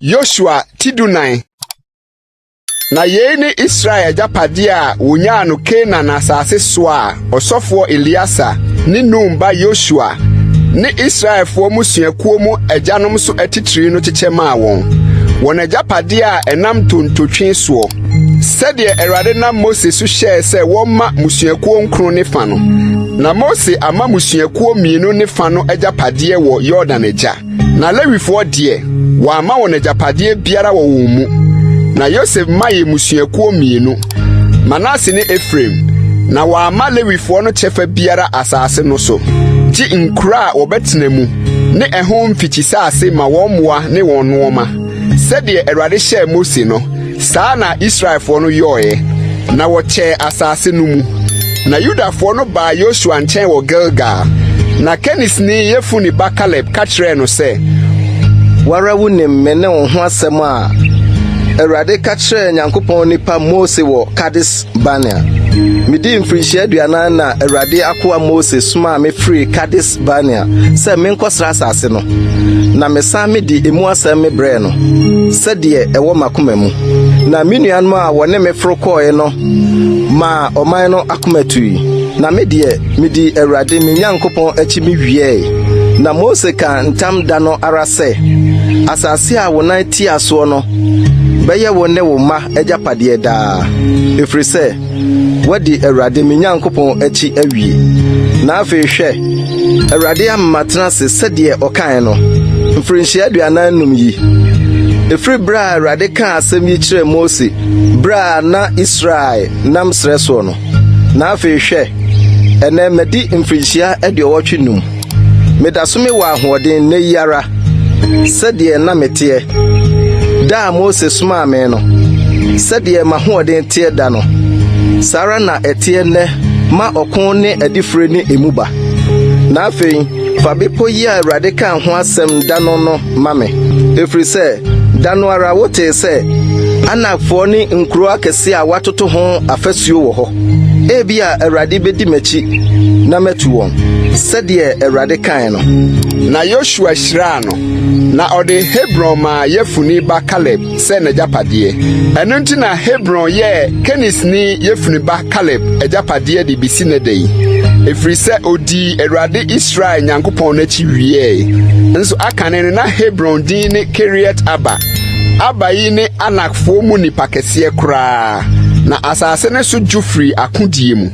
Yosua ti dunan. Na yei ne Israel agyapadeɛ a wɔnyaa no Kanaan asase soɔ a ɔsɔfoɔ Eleasa ne Nun ba Yosua ne Israelfoɔ mmusuakuo mu agyanom so atitire no kyekyɛ maa wɔn, wɔn agyapadeɛ a ɛnam ntontotwe soɔ, sɛdeɛ Awurade nam Mose so hyɛɛ sɛ wɔmma mmusuakuo nkron ne fa no. Na Mose ama mmusuakuo mmienu ne fa no agyapadeɛ wɔ Yordan agya. Na Lewifoɔ deɛ, wɔamma wɔn agyapadeɛ biara wɔ wɔn mu. Na Yosef mma yɛ mmusuakuo mmienu, Manase ne Efraim, na wɔamma Lewifoɔ no kyɛfa biara asase no so, gye nkuro a wɔbɛtena mu ne ɛho mfikyisase ma wɔn mmoa ne wɔn nnoɔma. Sɛdeɛ Awurade hyɛɛ Mose no, Saa na Israelfoɔ no yɔeɛ, na wɔkyɛɛ asase no mu. Na Yudafoɔ no baa Yosua nkyɛn wɔ Gilgal, na Kenisni Yefune ba Kaleb ka kyerɛɛ no sɛ. Wo ara wunim me ne wo ho asɛm a Awurade ka kyerɛɛ Nyankopɔn nipa Mose wɔ Kades-Barnea. Midii mfirihyia 40 na Awurade akoa Mose somaa me firii Kades-Barnea sɛ menkɔsra asase no, na mesan mede emu asɛm mebrɛɛ no sɛdeɛ ɛwɔ m'akoma mu. Na me nuanom a wɔne me foro kɔeɛ no maa ɔman no akoma tui, na me deɛ, medii Awurade me Nyankopɔn akyi mewiɛe. Na Mose kaa ntam da no ara sɛ, Asase a wo nan tia soɔ no bɛyɛ wo ne wo mma agyapadeɛ daa, ɛfiri sɛ woadi Awurade me Nyankopɔn akyi awie. Na afei hwɛ, Awurade ama matena ase sɛdeɛ ɔkaeɛ no, mfirinhyia 45 yi, ɛfiri berɛ a Awurade kaa asɛm yi kyerɛɛ Mose berɛ a na Israel nam serɛ soɔ no. Na afei hwɛ, ɛnnɛ madi mfirinhyia 85. Meda so mewɔ ahoɔden nnɛ yi ara sɛdeɛ na meteɛ da a Mose somaa me no. Sɛdeɛ m'ahoɔden teɛ da no, saa ara na ɛteɛ nnɛ ma ɔko ne adifire ne emu ba. Na afei fa bepɔ yi a Awurade kaa ho asɛm da no no ma me, ɛfiri sɛ da no ara wotee sɛ Anakfoɔ ne nkuro akɛseɛ a wɔatoto ho afasuo wɔ hɔ. Ebia Awurade bedi m'akyi na matu wɔn, sɛdeɛ Awurade kae no. Na Yosua hyiraa no, na ɔde Hebron maa Yefune ba Kaleb sɛ n'agyapadeɛ. Ɛno nti na Hebron yɛɛ Kenisni Yefune ba Kaleb agyapadeɛ de besi nnɛ da yi, ɛfiri sɛ ɔdii Awurade Israel Nyankopɔn no akyi wieeɛ. Nso akane no na Hebron din ne Kiriat-Arba. Arba yi ne Anakfoɔ mu nipa kɛseɛ koraa. Na asase no so dwo firii akodie mu.